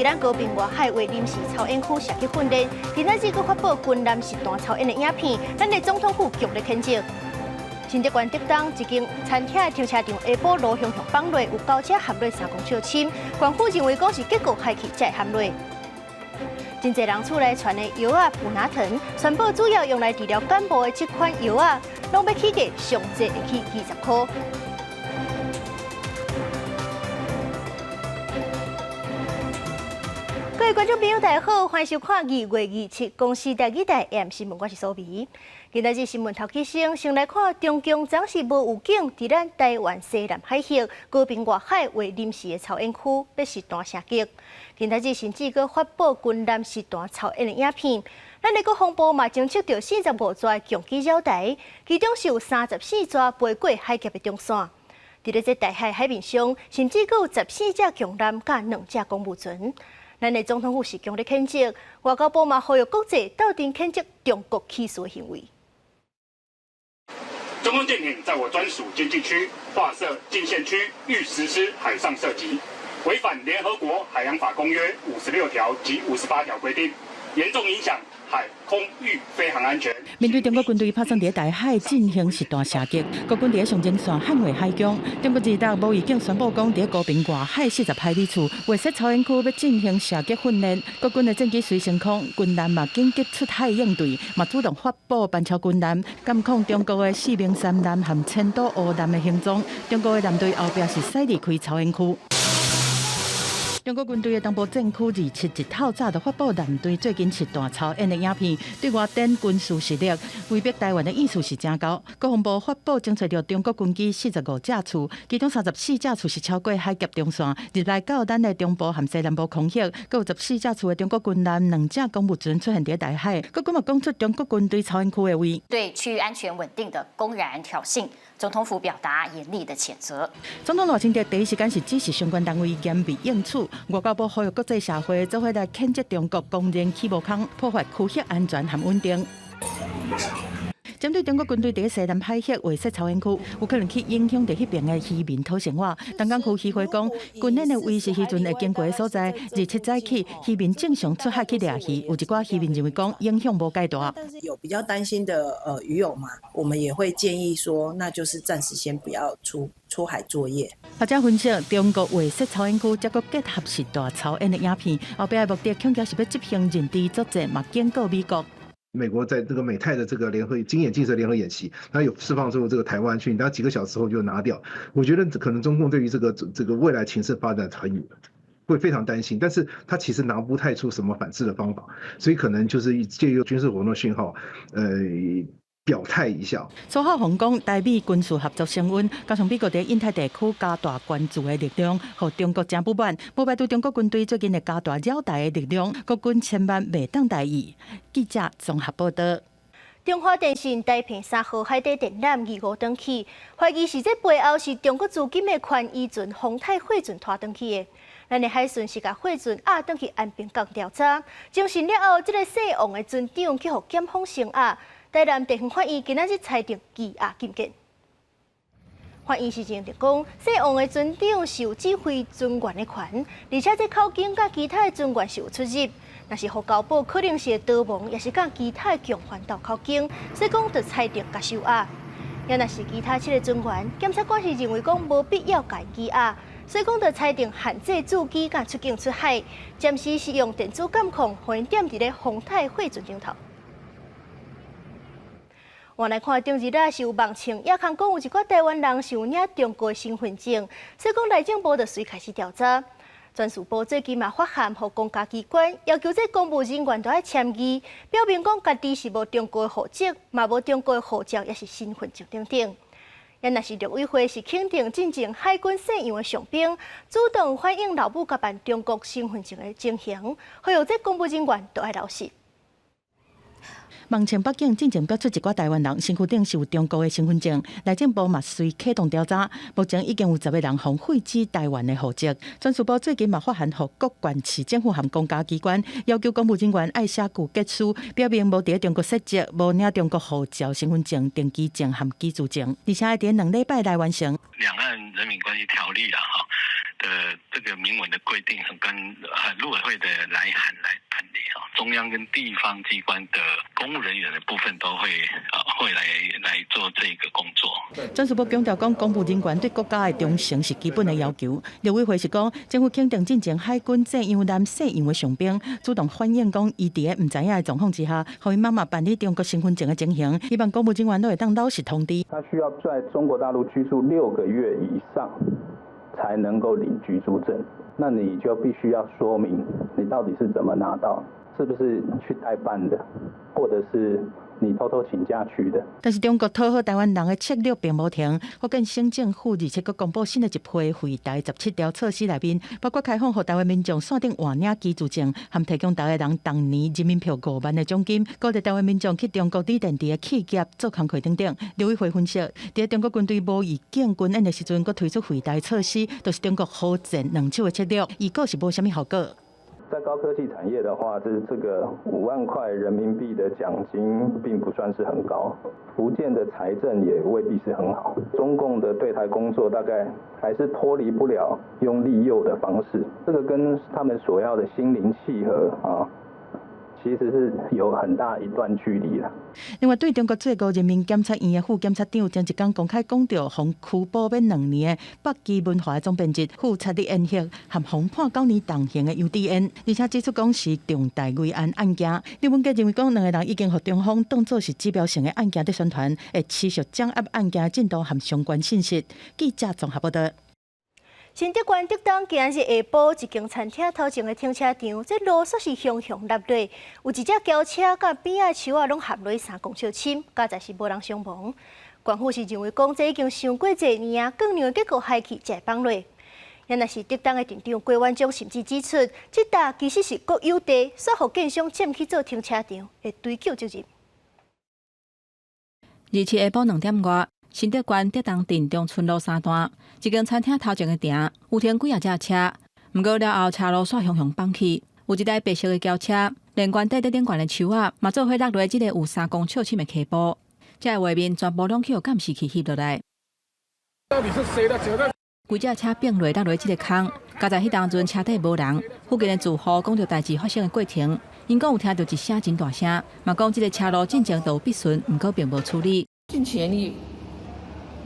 咱高屏外海畫臨時操演區射擊訓練，今仔日閣發布軍艦實彈操演的影片，咱的總統府強烈譴責。新竹縣竹東一間餐廳的停車場下晡路向向放落，有轎車陷落3公尺深，縣府認為講是結構海氣才會陷落。真濟人厝內傳的藥仔普拿疼，宣布主要用來治療感冒的這款藥仔，攏欲起價上濟會起20箍。各位觀眾朋友，大家好，歡迎收看2月27公視台語台 AM 新聞，我是蘇美。今仔日新聞頭起先，先來看中共昨是無預警，佇咱台灣西南海域高屏外海畫臨時的操演區，欲實彈射擊。今仔日甚至閣發布軍艦實彈操演的影片。咱的國防部嘛偵測著45座共機繞台，其中是有34座飛過海峽的中線。佇咧這台海海面上，甚至閣有14隻強艦佮兩隻公務船。咱的總統府是強烈譴責，外交部嘛呼籲國際鬥陣譴責中國起事行為。中共艦艇在我專屬經濟區劃設禁線區，欲實施海上射擊，違反聯合國海洋法公約56條及58條規定，嚴重影響海空域飛航安全。面對中國軍隊拍算佇台海進行實彈射擊，國軍佇上前線捍衛海疆。中國二日無預警宣布講，佇高屏外海40海里處劃設操演區，欲進行射擊訓練。國軍的戰機隨升空，軍艦嘛緊急出海應對，嘛主動發布班超軍艦，監控中國的四明山艦和千島湖艦的行蹤。中國的艦隊後壁是駛離開操演區。中國軍隊的東部戰區27日透早就發布艦隊最近實彈操演的影片，對外展軍事實力，威逼台灣的意思是誠厚。國防部發布偵測著中國軍機45架次，其中34架次是超過海峽中線，入來到咱的中部和西南部空域，閣有14架次的中國軍艦、兩隻公務船出現佇台海。國軍嘛講出中國軍隊操演區的位，對區域安全穩定的公然挑釁，總統府表達嚴厲的譴責。總統賴清德第一時間是指示相關單位嚴密應處。外交部呼籲國際社會做伙來譴責中國公然起無空，破壞區域安全和穩定。針對中國軍隊佇西南海域劃設操演區，有可能去影響著彼爿的漁民討生活。東港區漁會講，軍演的位是漁船會經過的所在，27早起漁民正常出海去掠魚，有一寡漁民認為講影響無蓋大。有比較擔心的漁友嘛，我們也會建議說，那就是暫時先不要出海作業。學者分析，中國劃設操演區，這閣結合實彈操演的影片，後壁的目的恐驚是欲執行認知作戰，嘛警告美國。美國在這個美泰的這個聯合軍演建設聯合演習，它有釋放出這個台灣去，然後幾個小時後就拿掉。我覺得可能中共對於這個未來情勢發展很會非常擔心，但是他其實拿不太出什麼反制的方法，所以可能就是借由軍事活動訊號，表態一下。蘇孝宏講，台美軍事合作升溫，加上美國佇印太地區加大關注的力量，予中國誠不滿。無排除中國軍隊最近會加大繞台的力量，國軍千萬袂當大意。記者綜合報道。中華電信台坪3號海底電纜25斷去，懷疑是這背後是中國資金的寬漁船宏泰貨船拖斷去的。咱的海巡是共貨船押轉去安平港調查，偵訊了後，這个姓王的船長去予檢方聲押。台南地方法院今仔日裁定羈押禁見。法院是認定講，姓王的船長是有指揮船員的權，而且這口徑佮其他的船員是有出入。若是予交保，可能是會逃亡，抑是佮其他的共犯鬥口徑，所以講就裁定共收押。也若是其他七个船員，檢察官是認為講無必要共羈押，所以講就裁定限制駐機佮出境出海，暫時是用電子監控，予𪜶踮佇咧宏泰貨船頂頭。我來看，頂日啊是有網稱，也通講有一寡台灣人是有領中國身份證，所以講內政部就隨開始調查。專事部最近嘛發函予公家機關，要求這公務人員都愛簽字，表明講家己是無中國戶籍，嘛無中國護照，抑是身份證等等。也若是陸委會是肯定進前海軍姓楊的上兵，主動反映老母共辦中國身份證的情形，呼籲這公務人員都愛老實。網稱北京進前標出一寡台灣人身軀頂是有中國的身份證，內政部嘛隨啟動調查，目前已經有10個人予廢止台灣的戶籍。專事部最近嘛發函予各縣市政府和公家機關，要求公務人員愛寫具結書，表明無佇中國設籍、無領中國護照、身份證、登機證和居住證，而且會佇2禮拜內完成。兩岸人民關係條例啦，哈，的這個明文的規定，跟陸委會的來函來辦理哈。中央跟地方機關的公務人員的部分都會來做這個工作。專事部強調講，公務人員對國家的忠誠是基本的要求。陸委會是講，政府肯定進前海軍這洋艦西洋的傷兵，主動反映講，伊佇咧毋知影的狀況之下，予伊媽媽辦理中國身份證的情形，希望公務人員攏會當老實通知。他需要在中國大陸居住6個月以上，才能夠領居住證。那你就必須要說明你到底是怎麼拿到，是不是去代辦的，或者是你偷偷請假去的。但是中國討好台灣人的策略並無停，福建省政府而且閣公布新的一批惠台17條措施內面，包括開放予台灣民眾線頂換領居住證，含提供台灣人當年人民票5萬的獎金，鼓勵台灣民眾去中國鋰電池的企業做工課等等。陸委會分析，佇中國軍隊無意境軍演的時陣，閣推出惠台措施，就是中國好戰兩手的策略，預告是無啥物效果。在高科技產業的話，這個5萬塊人民幣的獎金並不算是很高。福建的財政也未必是很好。中共的對台工作大概還是脫離不了用利誘的方式，這個跟他們所要的心靈契合啊，其實是有很大一段距離的。另外，對中國最高人民檢察院的副檢察長前一工公開講著，予拘捕欲2年的北基文化總編輯傅察的恩協和予判9年重刑的楊智恩，而且指出講是重大危安案件。李文杰認為講，兩个人已經予中方當作是指標性的案件佇宣傳，會持續掌握案件進度和相關信息。記者綜合報道。新竹縣竹東今仔日下晡，一間餐廳頭前的停車場，這路煞是雄雄落落，有一隻轎車佮邊仔樹仔攏陷落3公尺深，佳哉是無人傷亡。縣府是認為講，這已經傷過濟年啊，更讓結構害去才會放落。也若是竹東的鎮長郭萬章甚至指出，這搭其實是國有地，煞予建商佔去做停車場，會追究責任。 27下晡2點外，新竹縣竹東鎮中村路3段，一間餐廳頭前的埕有停幾仔隻車，毋過了後車路煞雄雄放去，有一台白色的轎車，連懸底頂懸的樹仔，嘛做伙落落這个有3公尺深的溪埔，這个畫面全部攏去予監視器翕落來。到底是誰的責任？規隻車變落落落這个空，佳哉彼當陣車底無人，附近的住戶講著代誌發生的過程，𪜶講有聽著一聲真大聲，嘛講這个車路進前就有必損，毋過並無處理。盡全力。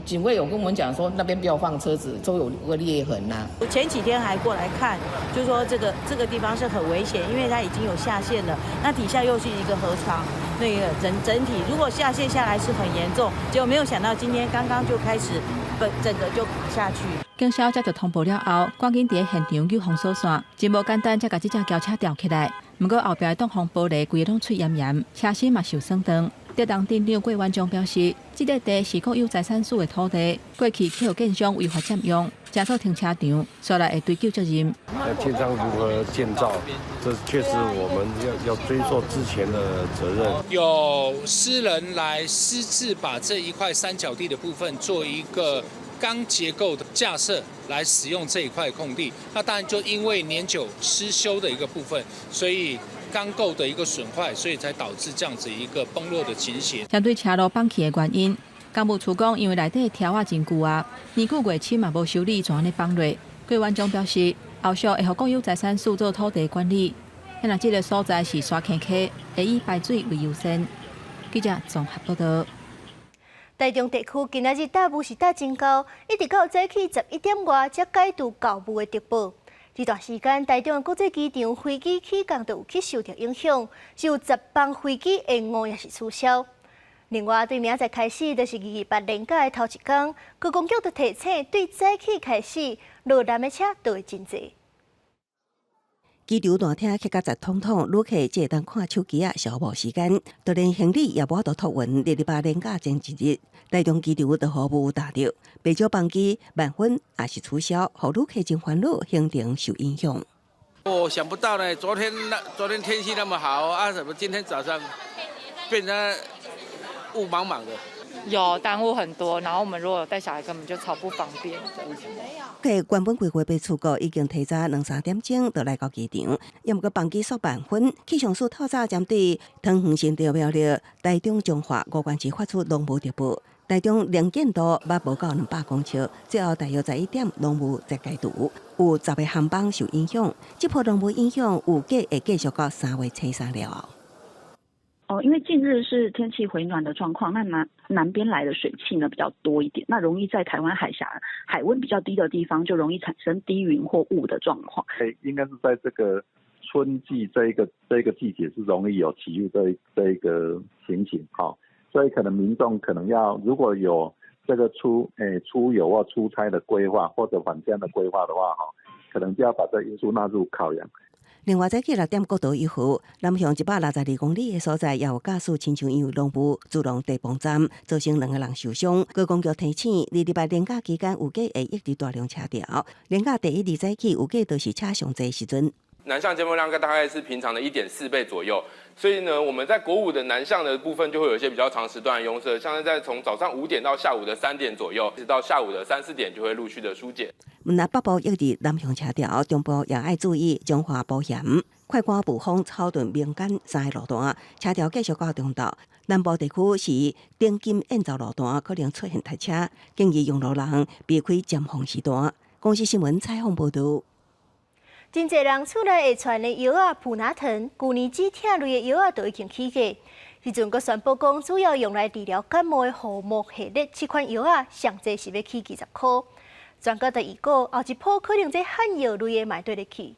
警衛有跟我們講說，那邊不要放車子，都有個裂痕吶。我前幾天還過來看，就說這個地方是很危險，因為它已經有下陷了，那底下又是一個河床，那個整體如果下陷下來是很嚴重。結果沒有想到今天剛剛就開始，本整個就下去。警消接到通報了後，趕緊佇現場救封鎖線，真無簡單，才共這隻轎車吊起來。毋過後壁擋風玻璃規个攏碎嚴嚴，車身嘛受損斷。竹東鎮長郭萬章表示，這個地是國有財產署的土地，過去去予建商違法佔用，成做停車場，煞來會追究責任。那建商如何建造，這確實我們要追溯之前的責任。有私人來私自把這一塊三角地的部分做一個鋼結構的架設來使用這一塊空地，那當然就因為年久失修的一個部分，所以鋼構的一個損壞，所以才導致這樣子一個崩落的情形。針對車路崩去的原因，工務處講，因為內底柱仔真舊啊，年久月深嘛無修理，就按呢崩落。郭萬章表示，後續會予國有財產署做土地管理，若這個所在是沙坑溪，會以排水為優先。記者綜合報道。台中地區今仔日大霧是大真高，一直到早起11點外才解除厚霧的特報。這段時間，台中的國際機場飛機起降都有去受著影響，是有10班飛機延誤抑是取消。另外，對明仔載開始，就是228連假的頭一工，觀光局就提醒，對早起開始，落南的車都會真濟。機場大廳客甲雜統統，旅客只會當看手機仔消磨時間，就連行李也無法度託運。228連假前一日，台中機場就予霧罩著，袂少班機慢分抑是取消，予旅客真煩惱，行程受影響。我想不到呢，昨天天氣那麼好啊，怎麼今天早上變成霧茫茫的？有耽誤很多，然後我們如果有帶小孩，根本就超不方便的。客原本規劃欲出國，已經提早兩三點鐘就來到機場，猶毋過班機煞慢分。氣象署透早針對桃園新竹苗栗、台中彰化五縣市發出濃霧特報。台中能見度捌無夠200公尺，最後大約11點濃霧才解除，有10個航班受影響。這波濃霧影響預計會繼續到3月初3了後。哦，因為近日是天氣回暖的狀況，那南邊來的水汽呢比較多一點，那容易在台灣海峽海溫比較低的地方，就容易產生低雲或霧的狀況。應該是在這個春季這一個季節是容易有起霧這一個情形，哈，所以可能民眾可能要如果有這個出遊或出差的規劃或者返鄉的規劃的話，哈，可能就要把這個因素納入考量。另外，早起6點國道1號南向162公里的所在，也有駕駛親像因為濃霧自動地磅站，造成兩個人受傷。觀光局提醒，22日連假期間預計會抑制大量車潮，連假第一日早起預計都是車上濟時陣。南向尖峰量大概是平常的1.4倍左右，所以呢，我們在國五的南向的部分就會有一些比較長時段的擁塞，像是在從早上5點到下午的3點左右，一直到下午的3、4點就會陸續的疏解。毋但北部抑制南向車潮，中部也愛注意彰化埔鹽、快官霧峰、草屯、民間三个路段車潮繼續到中晝。南部地區是頂金燕巢路段可能出現塞車，建議用路人避開尖峰時段。公視新聞採訪報導。真濟人厝內會傳的藥仔普拿疼，舊年止疼類的藥仔都已經起價。彼陣閣宣布講，主要用來治療感冒的呼莫系列這款藥仔，上濟是欲起20塊。專家就預告，後一波可能這罕藥類的嘛會綴咧起。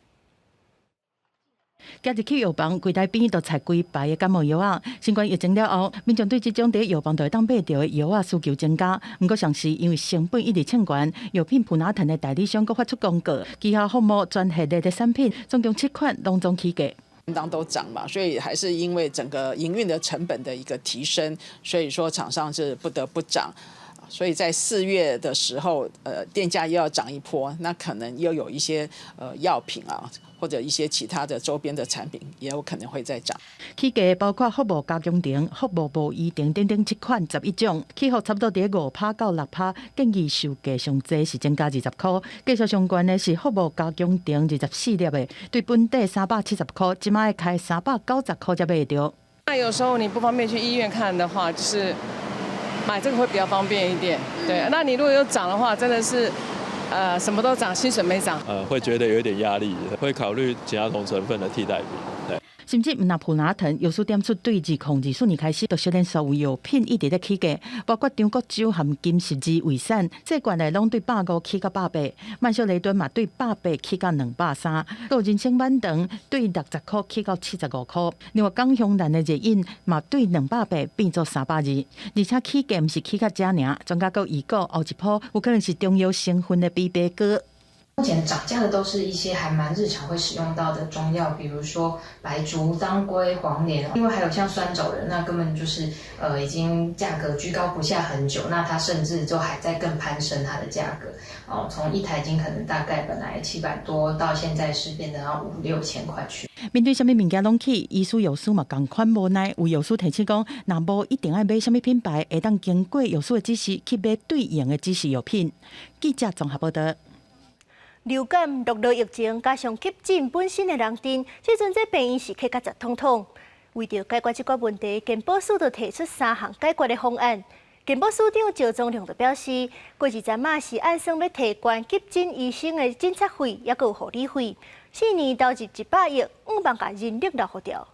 行入去藥房，櫃台邊就採規排的感冒藥仔。新冠疫情了後，民眾對這種佇藥房就會當買著的藥仔需求增加。毋過，上是因為成本一直衝懸，藥品普拿疼的代理商閣發出公告，旗下福莫全系列的產品總共七款攏總起價。當都漲嘛，所以還是因為整個營運的成本的一個提升，所以說廠商是不得不漲。所以在4月的時候，電價又要漲一波，那可能又有一些藥品啊，或者一些其他的周邊的產品，也有可能會再漲。起價包括福莫加強錠、福莫無醫錠等等七款11種，起幅差不多佇5趴到6趴，建議售價上濟是增加20塊。繼續上懸的是福莫加強錠24粒的，對本底370塊，這擺開390塊才買著。那有時候你不方便去醫院看的話，就是買這個會比較方便一點。對，那你如果有漲的話，真的是，什麼都漲，薪水沒漲。會覺得有點壓力，會考慮其他同成分的替代品。對。甚至毋但普拿疼，藥師點出對2024年開始，就小連所有藥品一直咧起價，包括張國酒含金十字胃散，這罐的攏對150起到180，曼秀雷敦嘛對180起到230，閣有人參軟糖對60塊起到75塊，另外港香蘭的熱飲嘛對280變做320，而且起價毋是起到遮爾，專家閣預告後一波有可能是中藥成分的枇杷膏。目前漲價的都是一些還蠻日常會使用到的中藥，比如說白術、當歸、黃連。另外還有像酸棗仁，那根本就是已經價格居高不下很久，那它甚至就還在更攀升它的價格。哦，從一台斤可能大概本來700多，到現在是變成要五六千塊去。面對啥物物件攏起，醫師藥師嘛仝款無奈。有藥師提醒講，若無一定愛買啥物品牌，會當經過藥師的指示去買對應的指示藥品。記者綜合報道。流感、陸路疫情，加上急診本身的人陣，這陣這病院是客甲雜統統。為著解決這個問題，健保署就提出三項解決的方案。健保署長趙宗龍就表示，過一陣仔是按算欲提懸急診醫生的診察費，抑閣有護理費，4年投入100億，向望共人力留予牢。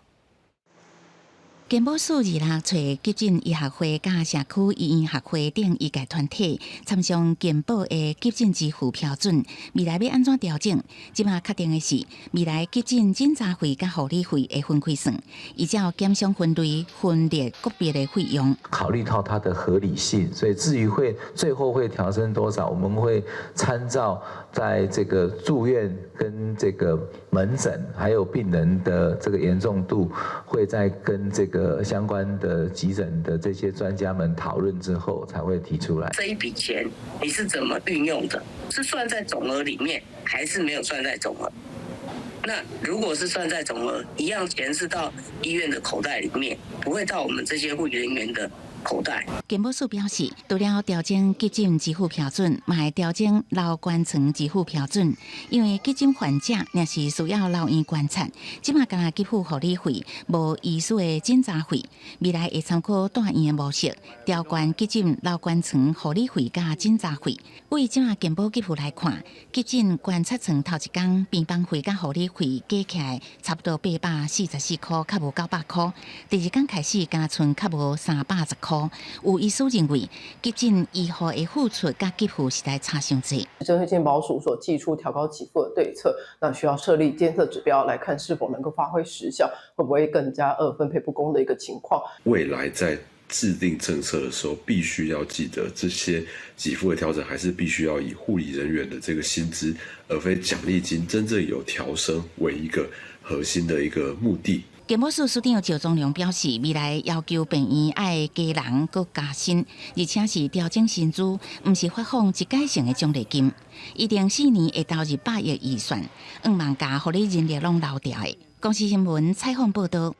健保署26揣急診醫學會佮社區醫院學會等醫界團體參詳健保的急診支付標準，未來欲按怎調整？這馬確定的是，未來急診診查費佮護理費會分開算，依照檢傷分類分列個別的費用。考慮到它的合理性，所以至於會最後會調升多少，我們會參照在這個住院跟這個門診，還有病人的這個嚴重度，會再跟這個相關的急診的這些專家們討論之後，才會提出來。這一筆錢你是怎麼運用的？是算在總額裡面，還是沒有算在總額？那如果是算在總額，一樣錢是到醫院的口袋裡面，不會到我們這些護理人員的口袋。健保署表示，除了調整急診支付標準，嘛會調整留觀床支付標準。因為急診患者若是需要留院觀察，這馬干焦給付護理費，無醫師的診查費。未來會參考大院的模式，調懸急診留觀床護理費佮診查費。以這馬健保給付來看，急診觀察床頭一工病房費佮護理費加起來差不多844塊，較無900塊。第二工開始加賰較無310塊。有醫師認為，急診醫護的付出佮給付實在差傷濟。針對健保署所祭出調高給付的對策，那需要設立監測指標來看是否能夠發揮實效，會不會更加分配不公的一個情況。未來在制定政策的時候，必須要記得這些給付的調整，還是必須要以護理人員的這個薪資，而非獎勵金真正有調升為一個核心的一個目的。健保署署長趙宗龍表示，未來要求病院愛加人閣加薪，而且是調整薪資，毋是發放一改性的獎勵金。預定4年會投入100億預算，向望共護理人力攏留牢的。公視新聞採訪報道。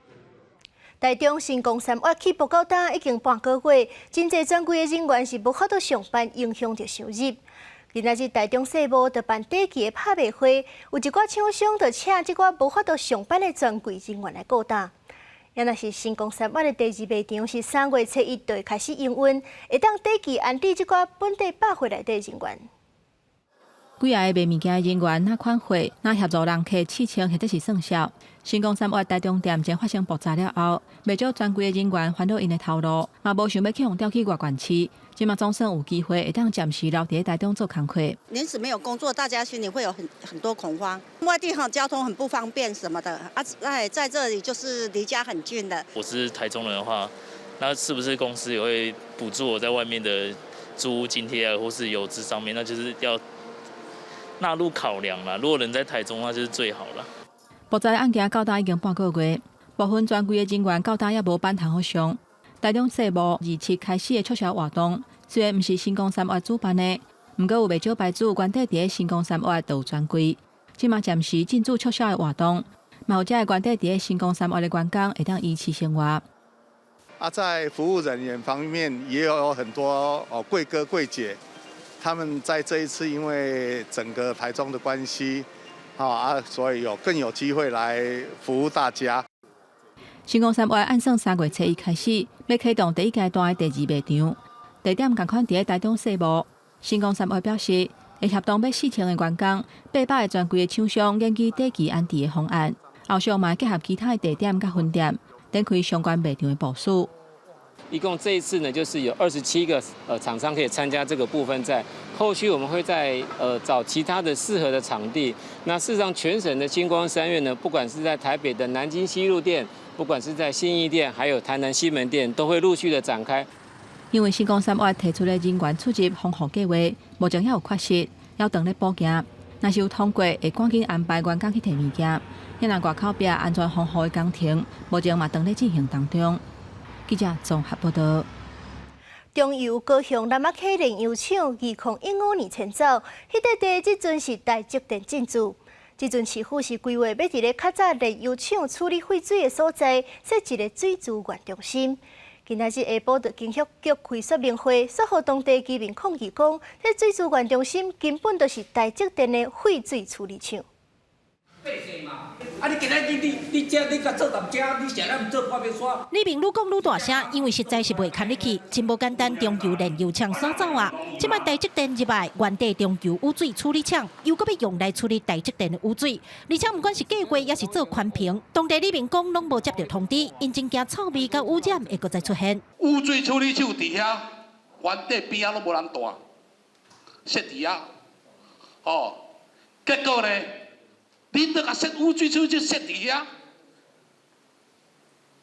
台中新光三越起步到今已經半個月，真濟專櫃的人員是無法度上班，影響著收入。今仔日台中世貿就辦短期的拍賣會，有一寡廠商就請這寡無法度上班的專櫃人員來顧檔。猶若是新光三越的第二賣場是3月初1就開始營運，會當短期安置這寡本地百貨內底人員。幾仔个賣物件的人員，若款貨，若協助人客試穿或者是算數。新光三越台中店前發生爆炸了後，袂少專櫃的人員煩惱𪜶的頭路，嘛無想欲去予調去外縣市。這馬總算有機會會當暫時留佇台中做工課。臨時沒有工作，大家心裡會有很多恐慌。外地哈交通很不方便什麼的啊，在這裡就是離家很近的。我是台中人的話，那是不是公司也會補助我在外面的租屋津貼啊，或是油資上面？那就是要納入考量啦。如果人在台中，那就是最好了。爆炸案件到今已經半個月，部分專櫃的人員到今猶無班通好上。台中世貿27開始的促銷活動，雖然毋是新光三越主辦的，毋過有袂少牌子原底佇新光三越就有專櫃，這馬暫時進駐促銷的活動，嘛有遮个原底佇新光三越的員工會當維持生活。啊，在服務人員方面也有很多哦櫃哥櫃姐，他們在這一次因為整個台中的關係，啊，所以有更有機會來服務大家。新光三越按算3月初1開始，欲啟動第一階段的第二賣場，地點仝款佇台中世貿。新光三越表示，會協同欲4000个員工、800個專櫃的廠商研究短期安置的方案，後續嘛會結合其他的地點佮分店，展開相關賣場的部署。一共這一次呢，就是有27個廠商可以參加這個部分，在後續我們會再找其他的適合的場地。那事實上，全省的新光三越呢，不管是在台北的南京西路店，不管是在信義店，還有台南西門店，都會陸續的展開。因為新光三越提出的人員出入防護計劃，目前猶有缺失，猶當咧補件。若是有通過，會趕緊安排員工去提物件。遐若外口壁安全防護的工程，目前嘛當咧進行當中。記者綜合報道。中油高雄南仔溪煉油廠2015年遷走，彼塊地這陣是台積電進駐。這陣市府是規劃欲佇咧較早煉油廠處理廢水的所在，設一个水資源中心。今仔日下晡，就經協局開說明會，說服當地居民抗議講，這水資源中心根本就是台積電的廢水處理廠。啊！你今仔日你這你共做踮遮，你啥咱毋做半邊山？李明愈講愈大聲，因為實在是袂堪入去，真無簡單。中油煉油廠徙走啊！這擺台積電入來，原地中油污水處理廠又閣欲用來處理台積電的污水，而且毋管是計劃抑是做寬頻，當地里民講攏無接著通知，𪜶真驚臭味佮污染會閣再出現。污水處理廠佇遐，原地邊仔攏無人住，設佇遐，哦，結果呢？恁都共設污水處理廠設佇遐，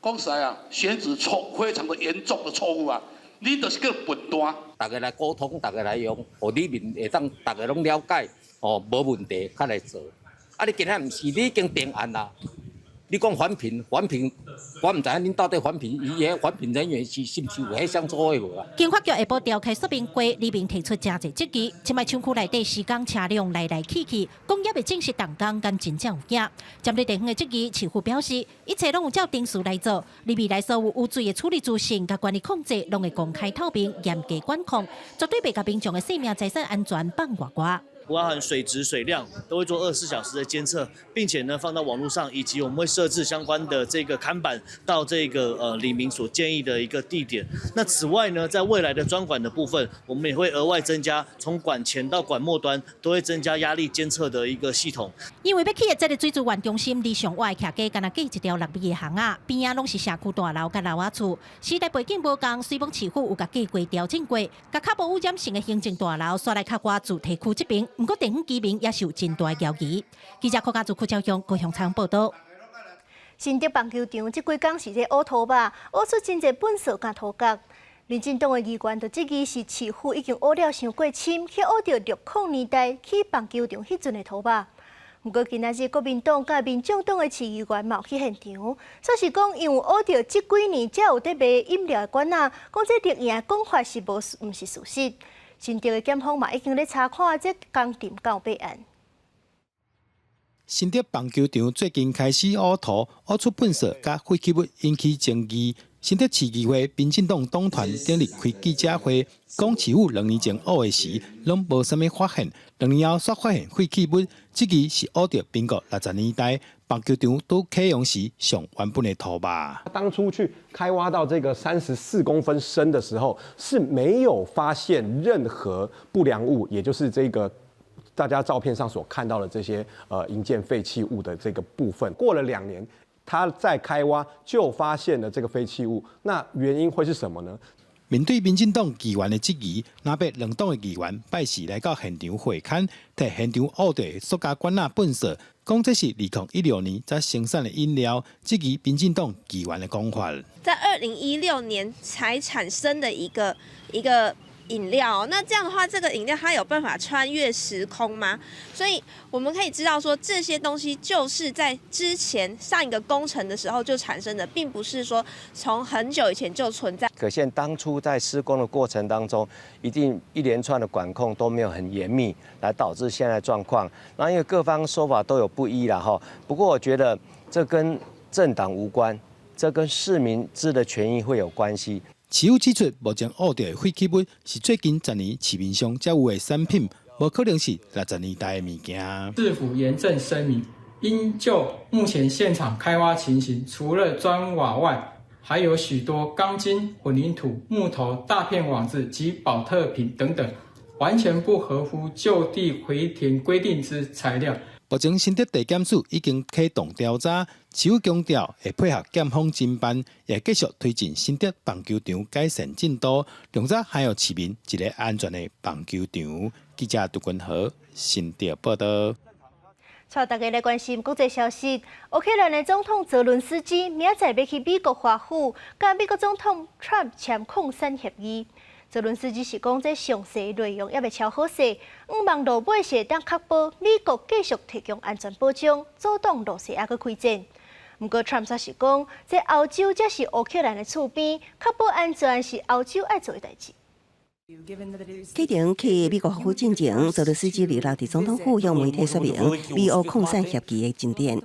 講實在啊，選址錯，非常的嚴重的錯誤啊！你就是叫笨蛋。大家來溝通，大家來用，予里民會當大家攏了解，哦，無問題，較來做。啊，你今仔毋是，你已經定案啦，你講環評，環評，我毋知影恁到底環評，伊彼環評人員是是毋是有彼項做的無啊？經發局下晡調開說明會，里面提出誠濟質疑。這擺廠區內底施工車輛來來去去，講猶未正式動工，敢真正有影？針對地方的質疑，市府表示，一切攏有照程序來做。而未來所有污水的處理資訊佮管理控制，攏會公開透明、嚴格管控，絕對袂共民眾的性命財產安全放外外。包含水質、水量都會做24小時的監測，並且呢放到網絡上，以及我們會設置相關的這個看板到這個里民所建議的一個地點。那此外呢，在未來的專管的部分，我們也會額外增加從管前到管末端都會增加壓力監測的一個系統。因為欲起的這個水資源中心，離上活的徛家干焦隔一條6米的巷仔，邊仔攏是社區大樓佮樓仔厝。時代背景無仝，雖罔市府有共計劃調整過，共較無污染性的行政大樓徙來較外住宅區這邊。毋過地方居民也是有真大猶疑。記者柯家祖、柯昭雄高雄採訪報導。新竹棒球場這幾工是咧挖土壆，挖出真濟糞埽佮塗角。民進黨的議員就質疑是市府已經挖了傷過深，去挖著60年代起棒球場彼陣的土壆。毋過今仔日國民黨佮民眾黨的市議員嘛有去現場，煞是講因為挖著這幾年才有佇賣飲料的罐仔，講這綠營的講法是無毋是事實。新竹的檢方嘛已經咧查看這工程敢有備案。新竹棒球場最近開始挖土，挖出糞埽佮廢棄物，引起爭議。新竹市議會民進黨黨團頂日開記者會，講市府2年前挖的時，攏無啥物發現，2年後煞發現廢棄物，這個是挖著民國60年代棒球場拄啟用時上原本的土壆。當初去開挖到這個34公分深的時候，是沒有發現任何不良物，也就是這個大家照片上所看到的這些營建廢棄物的這個部分。過了2年，他再開挖就發現了這個廢棄物，那原因會是什麼呢？面對民進黨議員的質疑，藍白兩黨的議員拜四來到現場會勘，提現場挖著的塑膠罐仔糞埽，講這是2016年才生產的飲料，質疑民進黨議員的講法。在2016年才產生的一個飲料，那這樣的話，這個飲料它有辦法穿越時空嗎？所以我們可以知道說，這些東西就是在之前上一個工程的時候就產生的，並不是說從很久以前就存在。可見當初在施工的過程當中，一定一連串的管控都沒有很嚴密，來導致現在狀況。那因為各方說法都有不一啦，哈。不過我覺得這跟政黨無關，這跟市民資的權益會有關係。市府指出，目前挖著的廢棄物是最近10年市面上才有的產品，無可能是60年代的物件。市府嚴正聲明，應就目前現場開挖情形，除了磚瓦外，還有許多鋼筋、混凝土、木頭、大片網子及寶特瓶等等，完全不合乎就地回填規定之材料。目前新竹地檢署已經啟動調查，市府強調會配合檢方偵辦，也繼續推進新竹棒球場改善進度，量早還有市民一個安全的棒球場。記者杜君和新竹報道。帶大家來關心國際消息，烏克蘭的總統澤倫斯基明仔載欲去美國華府，佮美國總統川普簽礦產協議。澤倫斯基是講，這詳細內容猶未敲好勢，向望落尾是會當確保美國繼續提供安全保障，阻擋羅西亞閣開戰。毋過，川普則是講，這歐洲才是烏克蘭的厝邊，確保安全是歐洲愛做的代誌。啟程去美國華府進前，澤倫斯基二六佇總統府向媒體說明美烏礦產協議的進展。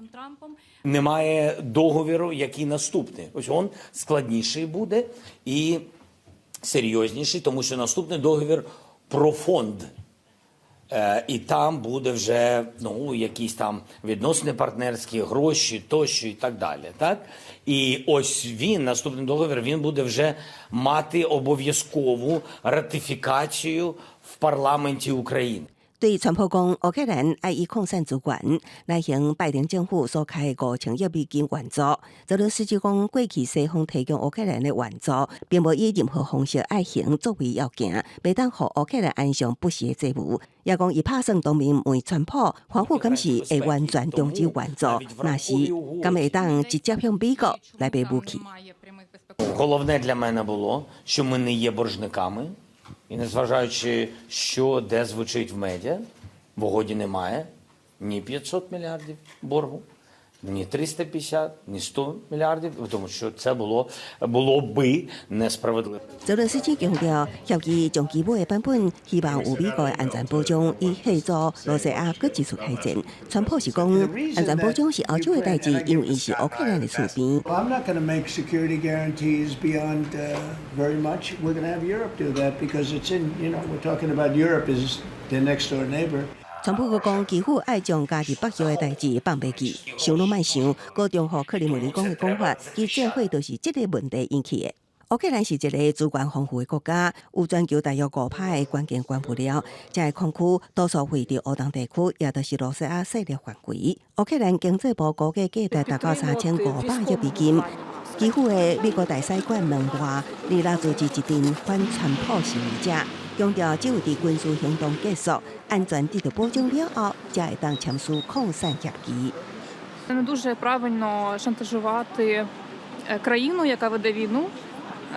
Немає договіру, який наступний. Ось он складніший буде і серйозніший, тому що наступний договір про фонд. І там буде вже, ну, якісь там відносини партнерські, гроші тощо і так далі. Так? І ось він, наступний договір, він буде вже мати обов'язкову ратифікацію в парламенті України. 對川普講，烏克蘭愛以礦產資源來還拜登政府所開的5000億美金援助。澤倫斯基講，過去西方提供烏克蘭的援助，並無以任何方式愛還作為要件，袂當予烏克蘭安上不實的債務。也講伊拍算當面問川普，華府敢是會完全終止援助，若是敢會當直接向美國來買武器。 Головне для мене було, що ми не є боржниками, і незважаючи, що де звучить в медіа, в угоді немає ні 500 мільярдів боргу, Ні 350, ні 100 мільярдів, тому що це було би несправедливо. 澤倫斯基強調，協議上基本的版本，希望有美國的安全保障，以嚇阻羅西亞閣繼續開戰。川普是講，安全保障是歐洲的代誌，因為伊是烏克蘭的厝邊。 I'm not going to make security guarantees beyond very much. We're going to have Europe do that because it's in, you know, we're talking about Europe is their next door neighbor. 川普閣講，基輔愛將加入北約的代誌放袂記，想攏莫想，閣重複克里姆林宮的講法，其戰火就是這個問題引起的。烏克蘭是一個資源豐富的國家，有全球大約5%的關鍵原物料，這个礦區多數位佇烏東地區，也就是羅西亞勢力範圍。烏克蘭經濟部估計價值達到3500億美金。基輔的美國大使館門外，二六組織一陣反川普示威者，強調只有佇軍事行動結束、安全得到保障了後，才會當簽署擴散協議。 Це не дуже правильно шантажувати країну, яка веде війну,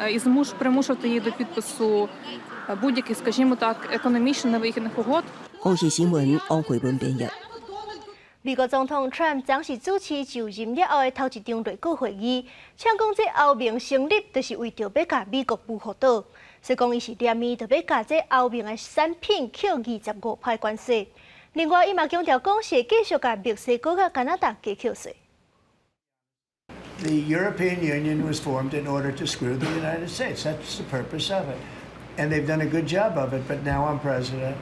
і примушувати її до підпису будь-яких, скажімо так, економічно невигідних угод. 公視新聞王慧文編譯。美國總統川普昨是主持就任了後的頭一場內閣會議，嗆講這歐盟成立就是為著欲共美國保護倒，所以講伊是連鞭就欲共這歐盟的產品扣25%關稅。另外，伊嘛強調講是會繼續共墨西哥佮加拿大加扣稅。 The European Union was formed in order to screw the United States. That's the purpose of it. And they've done a good job of it, but now I'm president.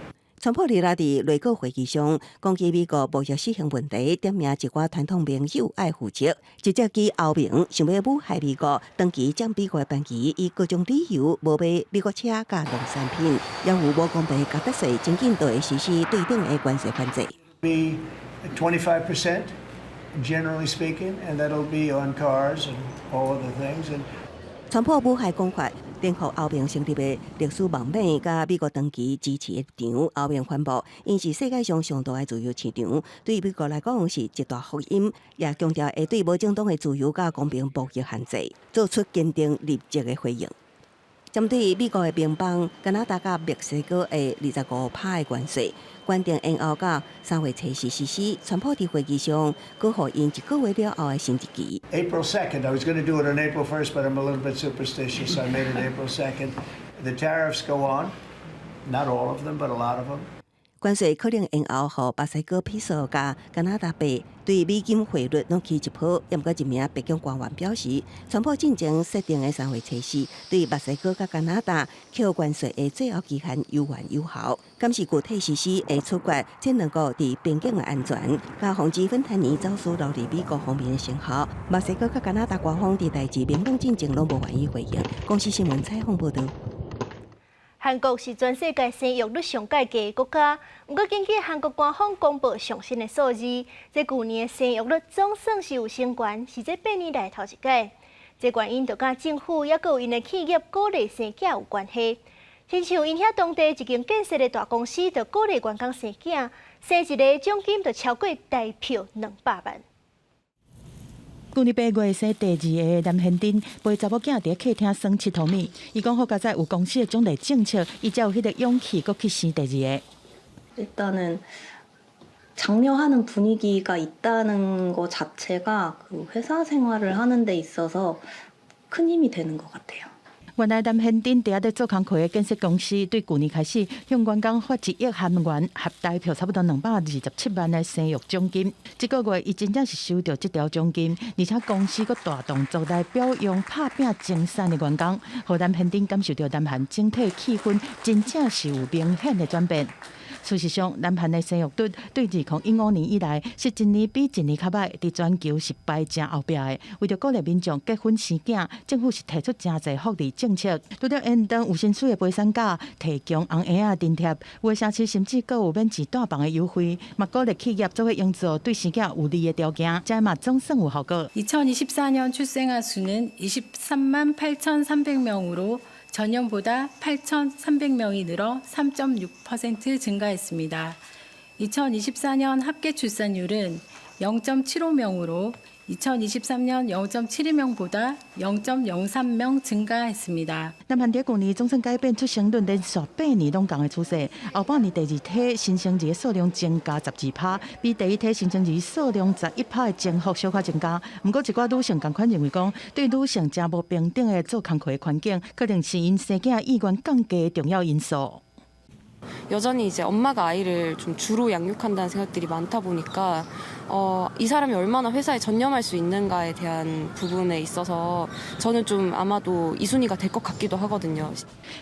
川普二六佇內閣會議上，講起美國貿易失衡問題，點名一寡傳統盟友愛負責，直接指歐盟想欲武嚇美國，長期掌美國的班機，以各種理由無買美國車佮農產品，也有無公平價格稅，真緊就會實施對等的關稅反制。 Be 25%, generally speaking, and that'll be on cars and all other things. And 川普武嚇講法，顛覆歐盟成立的歷史網美佮美國長期支持的立場。歐盟宣布，𪜶是世界上上大的自由市場，對美國來講是一大福音，也強調會對無正當的自由佮公平貿易限制做出堅定立即的回應。針對美國的盟邦加拿大佮墨西哥的25%的關稅，決定延後到3月初四實施。川普佇會議上，閣予𪜶一個月了後的新日期。 April 2nd, I was going to do it on April 1st, but I'm a little bit superstitious, so I made it April 2nd. The tariffs go on, not all of them, but a lot of them. 關稅可能延後，予墨西哥披索佮加拿大幣對美金匯率攏起一波。毋過一名白宮官員表示，川普進前設定的3月初四對墨西哥佮加拿大扣關稅的最後期限猶原有效。敢是具體實施會取決這兩國佇邊境的安全，佮防止芬太尼走私流入美國方面的成效。墨西哥佮加拿大官方佇代誌明朗進前攏無願意回應。公視新聞採訪報導。韓國是全世界生育率上蓋低的國家，毋過根據韓國官方公布上新的數字，這舊年的生育率總算是有升懸，是這8年來頭一擺。這原因就佮政府抑閣有𪜶的企業鼓勵生囝有關係。親像𪜶遐當地一間建設的大公司，就鼓勵員工生囝，生一个獎金就超過台票200萬。舊年8月生第二个南賢珍陪查某囝佇客廳耍𨑨迌物，伊講好佳哉有公司的獎勵政策，伊才有彼個勇氣閣去生第二個。 일단은 장려하는 분위기가 있다는 것 자체가 그 회사 생활을 하는 데 있어서 큰 힘이 되는 것 같아요. 原來南賢珍佇遐咧做工課的建設公司，對舊年開始向員工發1億韓元，合台票差不多227萬的生育獎金。這個月伊真正是收著這條獎金，而且公司閣大動作來表揚拍拚爭產的員工，予南賢珍感受著南韓整體氣氛真正是有明顯的轉變。事實上，南韓的生育率對2015年以來是一年比一年較䆀，佇全球是排誠後壁的。為著鼓勵民眾結婚生囝，政府是提出誠濟福利政策，除了延長有薪水的陪產假，提供紅嬰仔津貼，有的城市甚至閣有免錢帶房的優惠，嘛鼓勵企業做伙營造對生囝有利的條件，這嘛總算有效果。 2024년 출생아 수는 23만 8,300명으로 전년보다 8,300명이 늘어 3.6% 증가했습니다. 2024년 합계 출산율은 0.75명으로 2023년 0.72명보다 0.03명 증가했습니다. 南韓佇舊年總算改變出生率連續八年攏仝的趨勢，後半年第二胎新生兒的數量增加12趴，比第一胎新生兒數量11趴的增幅小可增加。毋過一寡女性仝款認為講，對女性誠無平等的做工課的環境，可能是𪜶生囝意願降低的重要因素。 여전히 이제 엄마가 아이를 좀 주로 양육한다는 생각들이 많다 보니까 이 사람이 얼마나 회사에 전념할 수 있는가에 대한 부분에 있어서 저는 좀 아마도 2순위가 될 것 같기도 하거든요.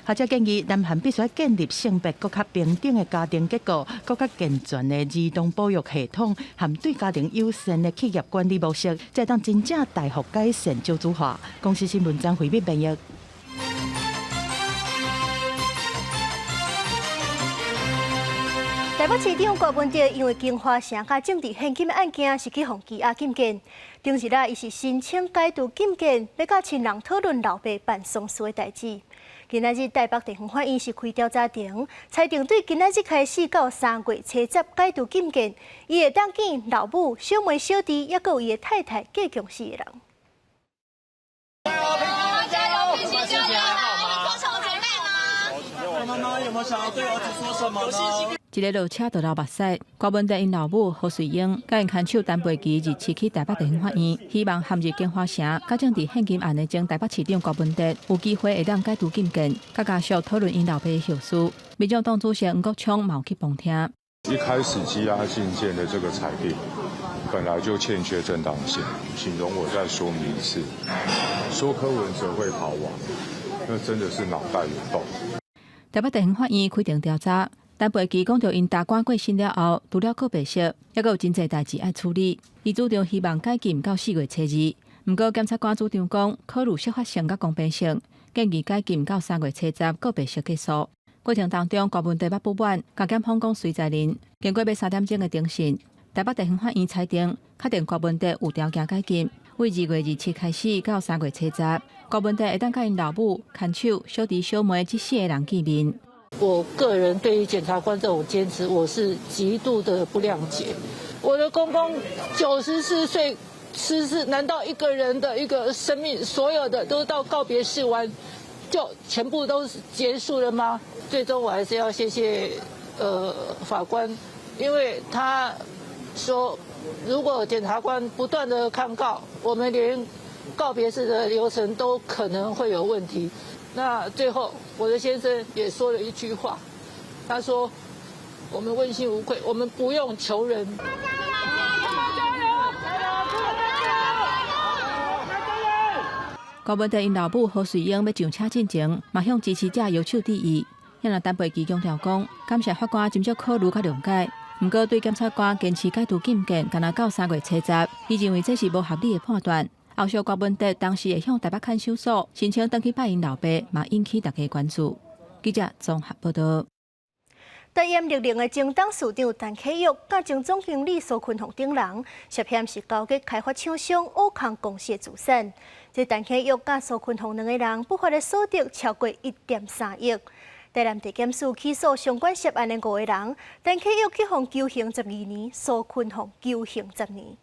學者建議，南韓必須建立性別閣較平等的家庭結構，閣較健全的兒童保育系統，和對家庭友善的企業管理模式，才會當真正大幅改善少子化。公視新聞張惠美編譯。台北市長郭文哲因為京華城佮政治獻金的案件是去予羈押禁見，頂日啊，伊是申請解除禁見，欲佮親人討論老爸辦喪事的代誌。今仔日台北地方法院是開調查庭，裁定對今仔日開始到3月初10解除禁見，伊會當見老母、小妹、小弟，猶閣有伊的太太嫁共四个人。加油！加油！做什麼準備嗎？媽媽有沒有想要對兒子說什麼呢？一个落車就流目屎，郭文哲𪜶老母何瑞英佮𪜶牽手陳培琪27去台北地方法院，希望陷入京華城佮政治獻金案的前台北市長郭文哲有機會會當解除禁見，佮家屬討論𪜶老爸的後事。民眾黨主席黃國昌嘛有去旁聽。一開始羈押禁見的這個裁定本來就欠缺正當性，請容我再說明一次，說柯文哲會逃亡，那真的是腦袋有洞。台北地方法院開庭調查。陳培基講著𪜶大官過身了後，除了告白室，猶閣有真濟代誌愛處理。伊主張希望解禁到4月初2，毋過檢察官主張講考慮適法性佮公平性，建議解禁到3月初10告白式結束。過程當中，郭文哲捌不滿，共檢方講隨在恁，經過欲3點鐘的偵訊，台北地方法院裁定，確定郭文哲有條件解禁，為2月27開始到3月初10，郭文哲會當佮𪜶老母、牽手、小弟、小妹這四个人見面。我個人對於檢察官這種堅持，我是極度的不諒解。我的公公94歲辭世，難道一個人的一個生命，所有的都到告別式完，就全部都結束了嗎？最終我還是要謝謝法官，因為他說，如果檢察官不斷的抗告，我們連告別式的流程都可能會有問題。那最後，我的先生也說了一句話，他說：“我們問心無愧，我們不用求人。” 郭文哲𪜶老母何瑞英欲上車進前，嘛向支持者搖手致意。遐若陳培基強調講，感謝法官斟酌考慮佮諒解。毋過對檢察官堅持解除禁見，干焦到3月初10，伊認為這是無合理的判斷。後續郭文哲當時會向台北看守所申請轉去拜𪜶老爸，嘛引起大家關注。記者綜合報道。台鹽綠能的前董事長陳啟育，佮前總經理蘇坤鳳等人，涉嫌是勾結開發廠商奧康公司的資產。這陳啟育佮蘇坤鳳兩个人不法的所得超過1.3億。台南地檢署起訴相關涉案的五个人，陳啟育去予求刑12年，蘇坤鳳求刑10年。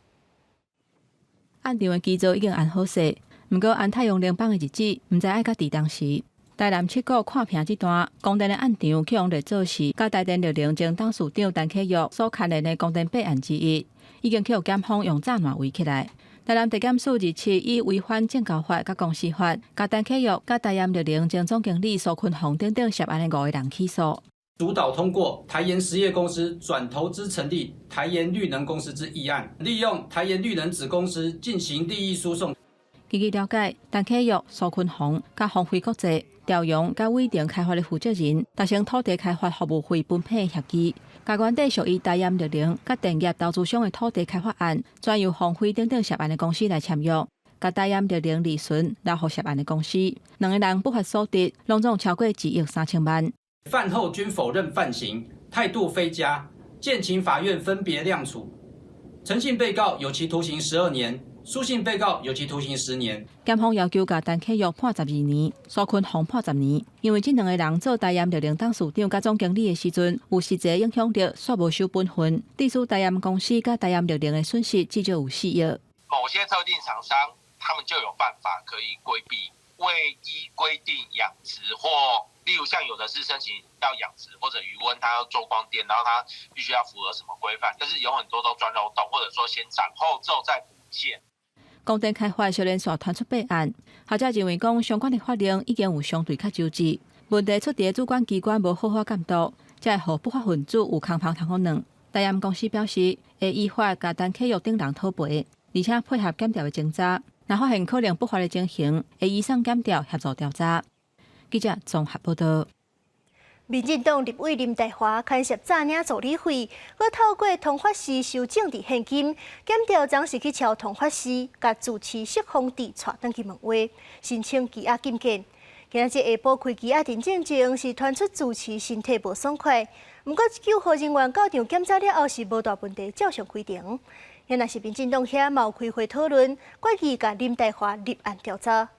案場的基座已經安好勢，毋過安太陽能板的日子，毋知愛到佇當時。台南七股看坪這段光電的案場，去予列做是佮台電綠能前董事長陳啟育所牽連的光電弊案之一，已經去予檢方用柵欄圍起來。台南地檢署27以違反證交法佮公司法，共陳啟育佮台鹽綠能前總經理蘇坤鳳等等涉案的五个人起訴。主導通過台鹽實業公司轉投資成立台鹽綠能公司之議案，利用台鹽綠能子公司進行利益輸送。根據了解，陳啟育、蘇坤鳳、佮鴻輝國際、朝陽佮偉霆開發的負責人達成土地開發服務費分配協議，共原底屬於台鹽綠能佮電業投資商的土地開發案，轉由鴻輝等等涉案的公司來簽約，共台鹽綠能利潤留予涉案的公司，兩个人不法所得攏總超過2億3千萬。犯後均否認犯行，態度非佳，建請法院分別量處。陳姓被告有期徒刑12年，蘇姓被告有期徒刑10年。檢方要求共陳啟育判12年，蘇坤鳳判10年，因為這兩个人做台鹽綠能董事長佮總經理的時陣，有實際影響力，煞無守本分，致使台鹽公司佮台鹽綠能的損失至少有4億。某些特定廠商，他們就有辦法可以規避未依規定養殖，或例如像有的是申請要養殖或者魚塭，它要做光電，然後它必須要符合什麼規範，但是有很多都鑽漏洞，或者說先斬後奏再補建。光電開發小連續傳出弊案，學者認為講相關的法令已經有相對較周至，問題出佇主管機關無好好監督，才會予不法分子有空縫通予鑽。台鹽公司表示會依法共陳啟育等人討賠，而且配合檢調的偵查，若發現可能不法的情形，會移送檢調協助調查。記者綜合報道。民進黨立委林岱樺牽涉詐領助理費，閣透過通法司收政治獻金，檢調昨時去敲通法司，共住持釋宏智帶轉去問話，申請羈押禁見。今仔日下晡開羈押庭進前，是傳出住持身體無爽快，毋過救護人員到場檢查了後是無大問題，照常開庭。若是民進黨遐嘛有開會討論，決議共林岱樺立案調查。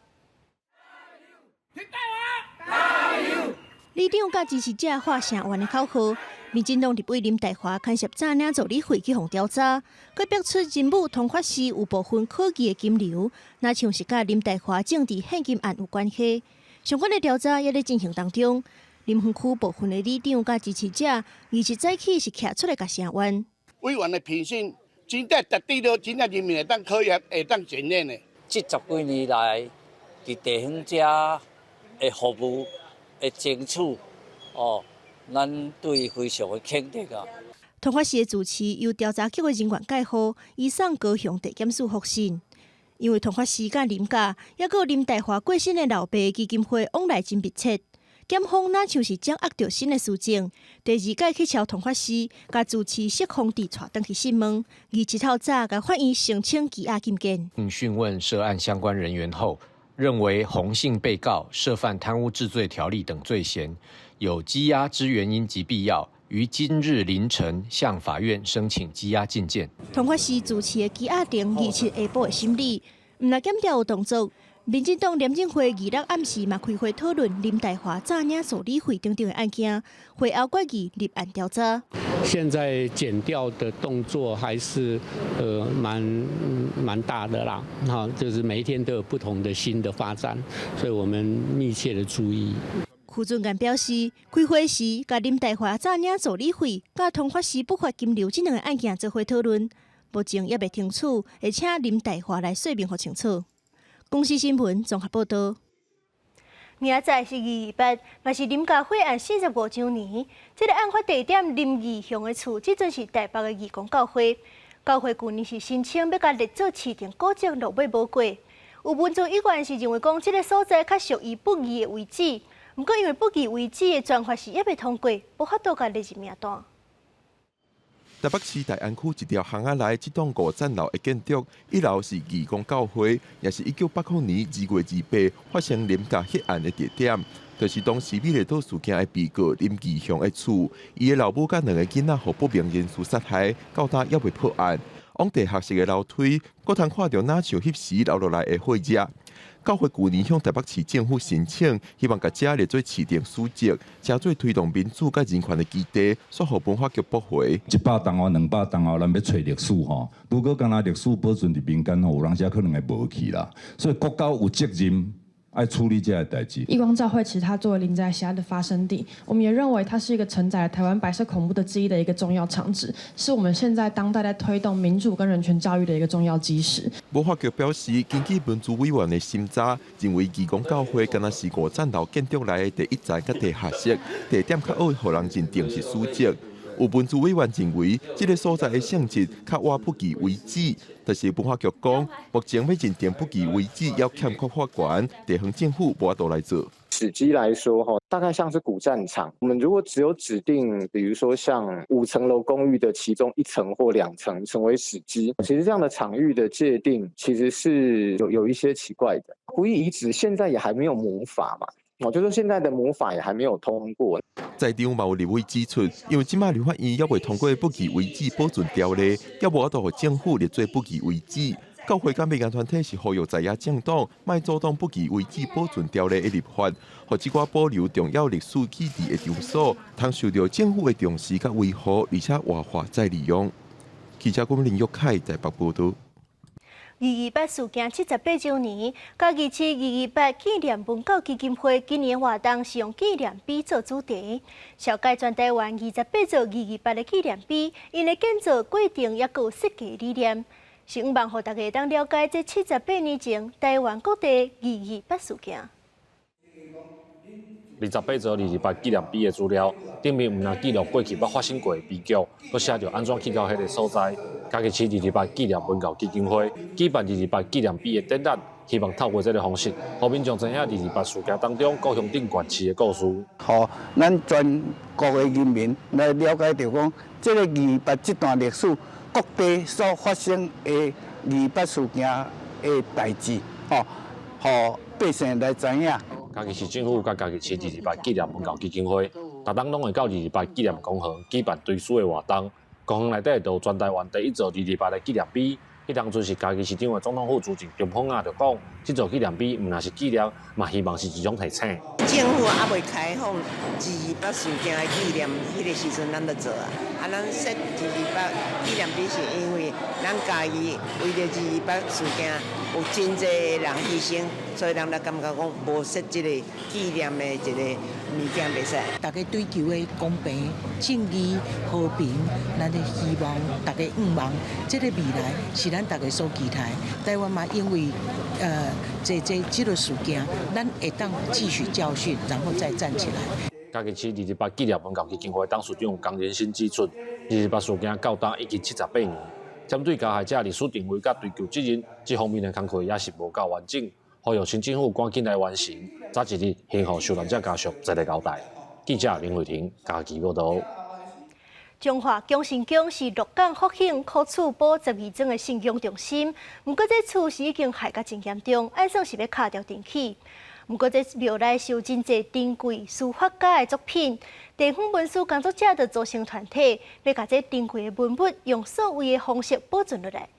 里長佮支持者喊聲援的口號，民進黨立委林岱樺牽涉詐領助理費去予調查，閣逼出人武通法司有部分可疑的金流，若像是佮林岱樺政治獻金案有關係。相關的調查也咧進行當中。林園區部分的里長佮支持者，27早起是徛出來共聲援。委員的品性，真正絕對都真正人民會當考驗，會當檢驗的。這十幾年來，佇地方遮的服務的爭取，哦，咱對伊非常的肯定啊。通法司的住持由調查局的人員蓋好，移送高雄地檢署覆審。因為通法司佮林家，抑閣有林岱樺過身的老爸基金會往來真密切，檢方若像是掌握著新的事證，第二擺去敲通法司，共住持釋宏智帶轉去訊問，27透早共法院申請羈押禁見。訊問涉案相關人員後，認為洪姓被告涉犯貪污治罪條例等罪嫌，有羈押之原因及必要，於今日凌晨向法院申請羈押禁見。通法司主持的羈押庭27下晡會審理，毋但檢調有動作，民進黨廉政會26暗時嘛開會討論林岱樺詐領助理費等等的案件，會後決議立案調查。現在檢調的動作還是蠻大的啦，哈，就是每一天都有不同的新的發展，所以我們密切的注意。邱俊賢表示，開會時共林岱樺詐領助理費、佮通法司不法金流這兩个案件做伙討論，目前猶未清楚，會請林岱樺來說明予清楚。公視新聞綜合報道。明仔載是228，嘛是林家血案45週年。這个案發地點林義雄的厝，這陣是台北的義工教會。教會舊年是申請欲共列做市定古蹟，落尾無過。有文字委員是認為講，這个所在較屬於不義的遺址。毋過因為不義遺址的轉發是猶未通過，無法度共列入名單。台北市大安區一條巷仔內，這棟五層樓的建築，一樓是義工教會，也是1980年2月28發生林家血案的地點，就是當時美麗島事件的被告林義雄的厝，伊的老母佮兩个囡仔予不明人士殺害，到今猶未破案。往地下室的樓梯，閣通看著若像彼時留落來的血跡。教會舊年向台北市政府申請，希望共遮列做市定史蹟，成做推動民主佮人權的基地，煞予文化局駁回。100年後、200年後，咱欲揣歷史吼，如果干焦歷史保存佇民間吼，有當時可能會無去啦。所以國家有責任愛處理這个代誌。義光教會其實它作為林宅血案的發生地，我們也認為它是一個承載了台灣白色恐怖的記憶的一個重要場址，是我們現在當代在推動民主跟人權教育的一個重要基石。文化局表示，根據文資委員的審查，認為義工教會敢若是五層樓建築內的第一層佮地下室，地點較好予人認定是史蹟。有文資委員認為，這个所在的性質較倚不義遺址，但是文化局講，目前欲認定不義遺址，猶欠缺法權，地方政府無法度來做。史蹟來說，哈，大概像是古戰場。我們如果只有指定，比如說像五層樓公寓的其中一層或兩層成為史蹟，其實這樣的場域的界定其實是有一些奇怪的。不義遺址現在也還沒有母法嘛。哦，就說現在的母法也還沒有通過。在場嘛有立委指出，因為這馬立法院猶未通過不義遺址保存條例，猶無法度予政府列做不義遺址。教會佮民間團體是呼籲在野政黨，莫阻擋不義遺址保存條例的立法，予這寡保留重要歷史記憶的場所，通受著政府的重視佮維護，而且活化再利用。記者郭林玉凱台北報導。二二八事件七十八週年，嘉義市二二八紀念文教基金會今年活動是用紀念碑做主題，紹介全台灣二十八座二二八的紀念碑，𪜶的建造過程抑閣有設計理念，是向望予大家會當了解這七十八年前台灣各地二二八事件。二十八座二二八紀念碑的資料，頂面毋但記錄過去捌發生過的悲劇，閣寫著按怎去到彼个所在。嘉義市二二八紀念文教基金會舉辦二二八紀念碑的展覽，希望透過這个方式，予民眾知影二二八事件當中故鄉鎮縣市的故事。予咱全國的人民來了解著講，這个二二八這段歷史，各地所發生的二二八事件的代誌，吼，予百姓來知影。嘉義市政府佮嘉義市二二八紀念文教基金會，逐冬攏會到二二八紀念公園舉辦追思的活動。公園內底就有全台灣第一座二二八的紀念碑。彼當陣是嘉義市長的總統府主任張鳳亞就講，這座紀念碑毋但是紀念，嘛希望是一種提醒。政府猶未開放二二八事件的紀念，彼个時陣咱就做啊。啊，咱設二二八紀念碑是因為咱嘉義為著二二八事件有真濟人犧牲，所以咱才感覺講無設這个紀念的一个物件袂使。大家追求的公平、正義、和平，咱的希望，大家向望，這个未來是咱大家所期待。台灣嘛，因為這個事件，咱會當汲取教訓，然後再站起來。嘉義市二二八紀念文教基金會董事長江仁新指出，二二八事件到今已經七十八年，針對加害者歷史定位佮追究責任這方面的工課也是無夠完整，呼籲新政府趕緊來完成，早一日還予受難者家屬一个交代。記者林慧婷嘉義報導。彰化恭信宮是鹿港復興古厝埔十二莊的信仰中心，毋過這厝是已經害甲真嚴重，按算是欲敲掉重起。毋過這廟內是有真濟珍貴書法家的作品，地方文史工作者就組成團體，欲共這珍貴的文物用數位的方式保存落來。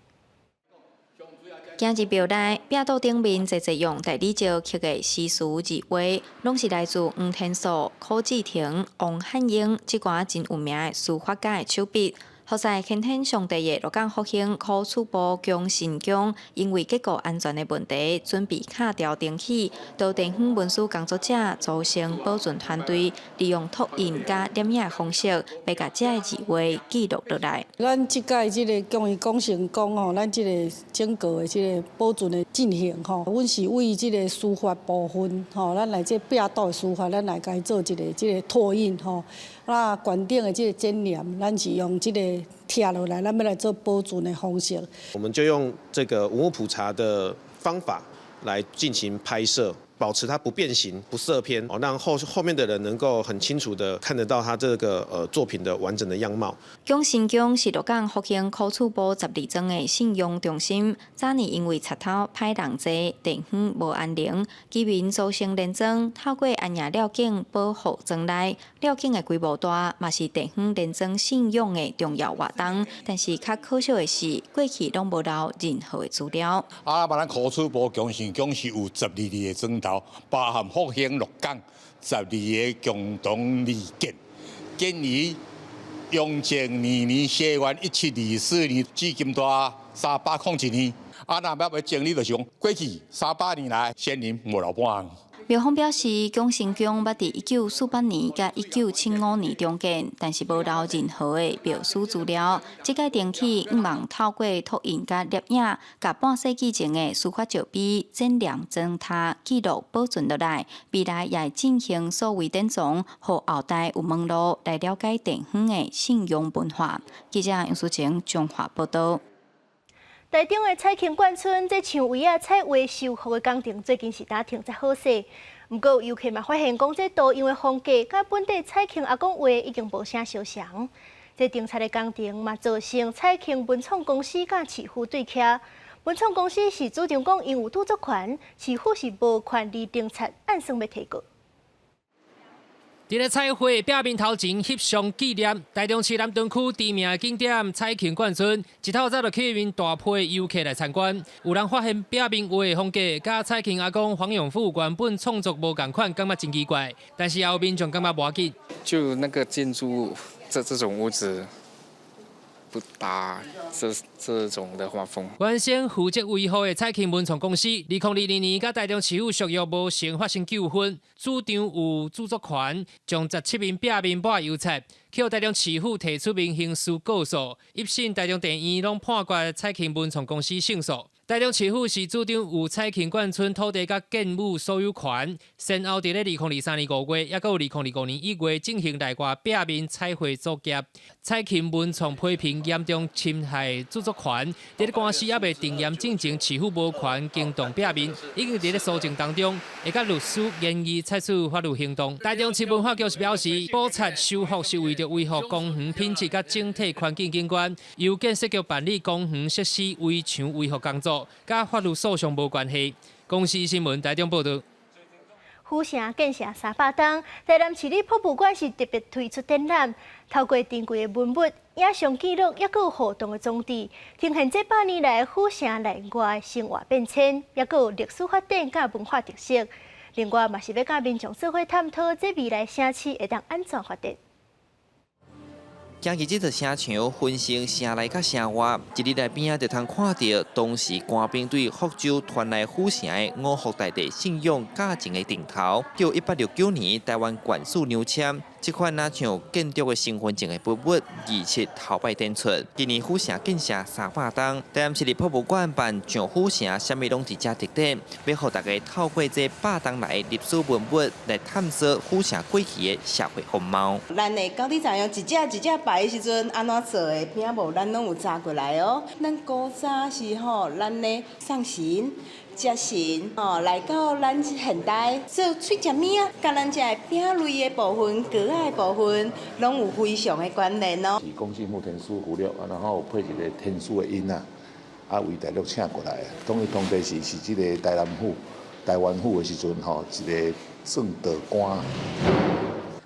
行入廟內，壁桌頂面濟濟用大理石刻的詩詞字畫，攏是來自黃天碩、柯志廷、王漢英這寡真有名的書法家的手筆。予似天天上帝的鹿港復興古厝埔恭信宮，因為結構安全的問題，準備敲掉重起。就地方文史工作者組成保存團隊，利用拓印佮攝影的方式，欲共這个字畫記錄落來。咱這屆這个恭信宮吼，咱這个整個的這个保存的進行吼，阮是為這個書法部分吼，咱來這壁桌的書法，咱來共伊做一个這个拓印吼。啊，懸頂的這个剪黏，咱是用這個貼落來，咱欲來做保存的方式。我們就用這個文物普查的方法來進行拍攝，保持它不變形、不色偏，哦，讓後面的人能夠很清楚的看得到他這個作品的完整的樣貌。恭信宮是鹿港復興古厝埔十二莊的信仰中心，早年因為賊偷歹人濟，地方無安寧，居民組成連莊，透過安營寮境保護莊內。寮境的規模大，嘛是地方連莊信仰的重要活動。但是較可惜的是，過去攏無留任何的資料。啊，咱古厝埔恭信宮是有十二個磚頭，包含復興鹿港十二个共同擬建，建於雍正二年西元一七二四年，至今蹛三百空一年。啊，若欲整理就是講，過去三百年來，先人無留半項。廟方表示，恭信宮捌佇一九四八年佮一九七五年重建，但是無留任何的廟史資料。這擺重起，向望透過拓印佮攝影，共半世紀前的書法石碑、剪黏磚塔記錄保存落來，未來也會進行數位典藏，予後代有門路來了解地方的信仰文化。記者楊淑晴彰化報導。台中的彩墘冠村，這牆圍仔彩畫修復的工程最近是打停才好勢。毋過遊客嘛發現講，這圖因為風格佮本地彩墘阿公畫已經無啥相像。這重拆的工程嘛造成彩墘文創公司佮市府對徛。文創公司是主張講𪜶有著作權，市府是無權利重拆，按算欲提告。佇咧彩繪壁面頭前翕相紀念，台中市南屯區知名的景點彩墘冠村，一透早就吸引大批遊客來參觀。有人發現壁面畫的風格，佮彩墘阿公黃永富原本創作無仝款，感覺真奇怪。但是也有民眾感覺無要緊。就那個建築物，這種屋子，不搭這種的畫風。原先負責維護的彩慶文創公司，2022年佮台中市府續約無成發生糾紛，主張有著作權，將17面壁面抹油漆，予台中市府提出民刑事告訴，一審台中地院攏判決彩慶文創公司勝訴。台中市府是主張有彩慶冠村土地佮建物所有權，先後佇咧2023年5月，抑閣有2025年1月進行內外壁面彩繪作業。彩慶文創批評嚴重侵害著作權，佇咧官司猶未定讞進前，市府無權更動壁面，已經佇咧訴訟當中，會佮律師研議採取法律行動。台中市文化局是表示，補漆修復是為著維護公園品質佮整體環境景觀，由建設局辦理公園設施圍牆維護工作，佮法律訴訟無關係。公視新聞台中報導。府城建城300冬，台南市立博物館是特別推出展覽，透過珍貴的文物、影像記錄，抑閣有互動的裝置，呈現這百年來府城內外生活變遷，抑閣有歷史發展佮文化特色。另外，嘛是欲佮民眾做伙探討這未來城市會當按怎發展。行入這座城牆，分成城內佮城外，一入來邊仔就通看著當時官兵對福州傳來府城的五福大帝信仰教前的頂頭。1969年台灣縣市娘簽，這款若像建築的身份證的文物，儀式頭擺展出。今年府城建城300冬，台南市立博物館辦上府城，啥物攏佇遮特展，欲予大家透過這百冬來歷史文物來探索府城過去的社會風貌。咱會到底知影一隻一隻拜的時陣按怎做的餅無，咱攏有查過來哦。咱古早是吼，咱咧送神、接神吼，來到咱現代做喙食物仔，佮咱這餅類的部分、糕仔的部分，攏有非常的關聯哦。是講進木天師符了，然後配一個天師的音仔，啊，為大陸請過來的。當伊當地是是這個台南府、台灣府的時陣吼，一個算道官。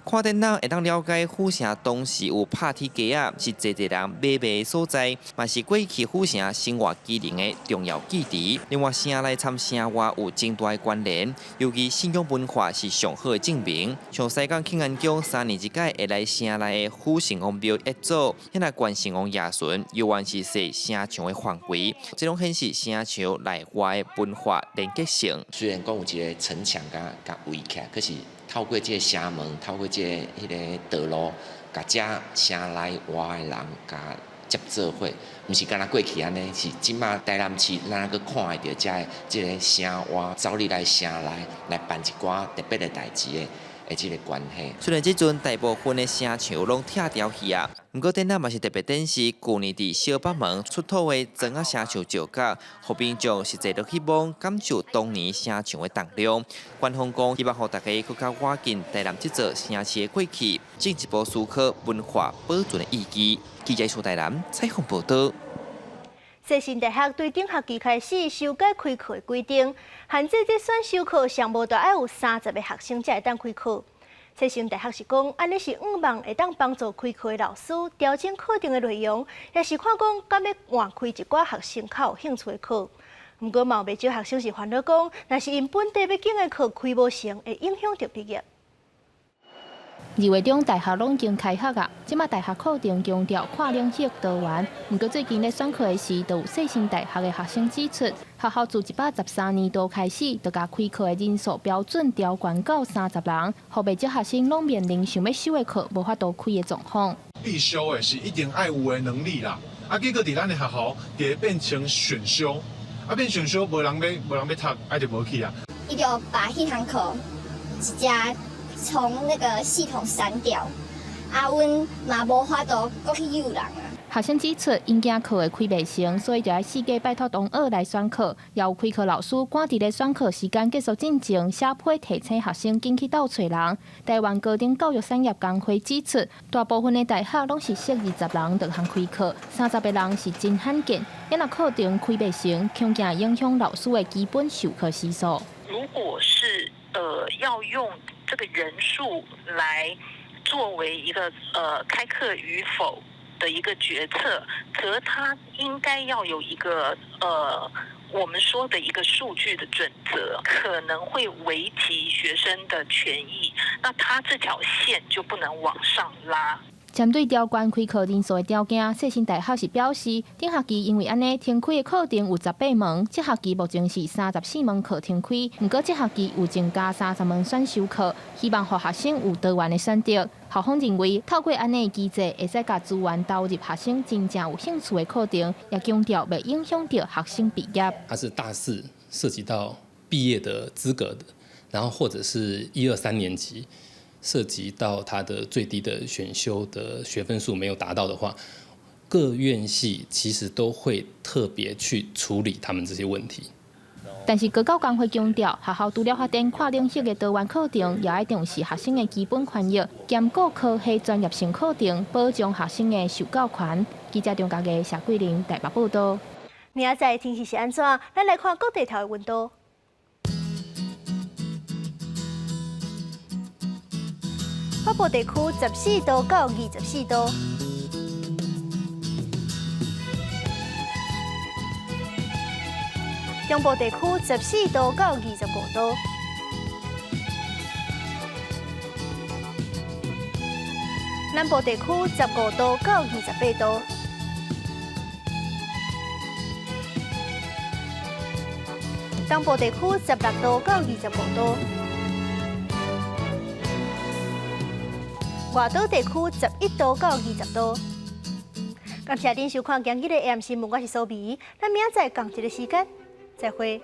看展覽會當了解府城當時有拍鐵街仔，是濟濟人買賣的所在，嘛是過去府城生活機能的重要基地。另外，城內參城外有真大的關聯，尤其信仰文化是上好的證明。像西港慶安宮3年一擺會來城內的府城王廟謁祖，遐若關聖王爺巡，猶原是踅城牆的範圍，這攏顯示城牆內外的文化連結性。雖然講有一個城牆共共圍起來，可是透過這個城門，透過這個彼个道路，共遮城內外的人共接做伙，毋是干焦過去按呢，是這馬台南市咱閣看會著遮的這个城外走入來城內來辦一寡特別的代誌的。的這个關係。雖然這陣大部分的城牆攏拆掉去啊，毋過展覽嘛是特別展示舊年佇小北門出土的磚仔城牆石角，予民眾實際落去摸，感受當年城牆的重量。官方講，希望予大家閣較倚近台南這座城市的過去，進一步思考文化保存的意義。記者蘇台南採訪報導。世新大學對頂學期開始修改開課的規定，限制這選修課上無著愛有30個學生才會當開課。世新大學是講，按呢是向望會當幫助開課的老師調整課程的內容，抑是看講敢欲換開一寡學生較有興趣的課。毋過嘛有袂少學生是煩惱講，若是𪜶本地欲揀的課開無成，會影響著畢業。 2月中大學攏已經開學啊，這馬大學課程強調跨領域多元。毋過最近咧選課的時，就有世新大學的學生指出，學校自113年度開始，就共開課的人數標準調懸到30人，予袂少學生攏面臨想欲修的課無法度開的狀況。必修的是一定愛有的能力啦，啊，結果佇咱的學校，佇變成選修，啊變選修，無人欲無人欲讀，啊就無去啊。伊就把彼堂課直接從那個系統刪掉，啊，阮嘛無法度閣去誘人啊。學生指出，𪜶驚課會開袂成，所以就愛四界拜託同學來選課。也有開課老師趕佇咧選課時間結束進前，寫批提醒學生緊去鬥揣人。台灣高等教育產業工會指出，大部分的大學攏是設20人就通開課，30個人是真罕見。若課程開袂成，恐驚影響老師的基本授課時數。如果是要用這個人數來作為一個開課與否的一個決策，則他應該要有一個我們說的一個數據的準則，可能會危及學生的權益，那他這條線就不能往上拉。針對調懸開課人數的條件，世新大學是表示，頂學期因為按呢停開的課程有18門，這學期目前是34門課停開，毋過這學期有增加30門選修課，希望予學生有多元的選擇。校方認為，透過按呢的機制，會使共資源投入學生真正有興趣的課程，也強調袂影響著學生畢業。他是大四涉及到畢業的資格的，然後或者是一二三年級。涉及到他的最低的選修的學分數沒有達到的話，各院系其實都會特別去處理他們這些問題。但是高教工會強調，學校除了發展跨領域的多元課程，也愛重視學生的基本權益，兼顧科系專業性課程，保障學生的受教權。記者張家傑、謝桂玲台北報道。明仔載天氣是按怎？咱來看各地頭的溫度。北部地區14度到24度，中部地區14度到25度，南部地區15度到28度，東部地區16度到25度。外島地區11度到20度。感謝恁收看今日的 AM 新聞，我是蘇美。咱明仔載仝一个時間，再會。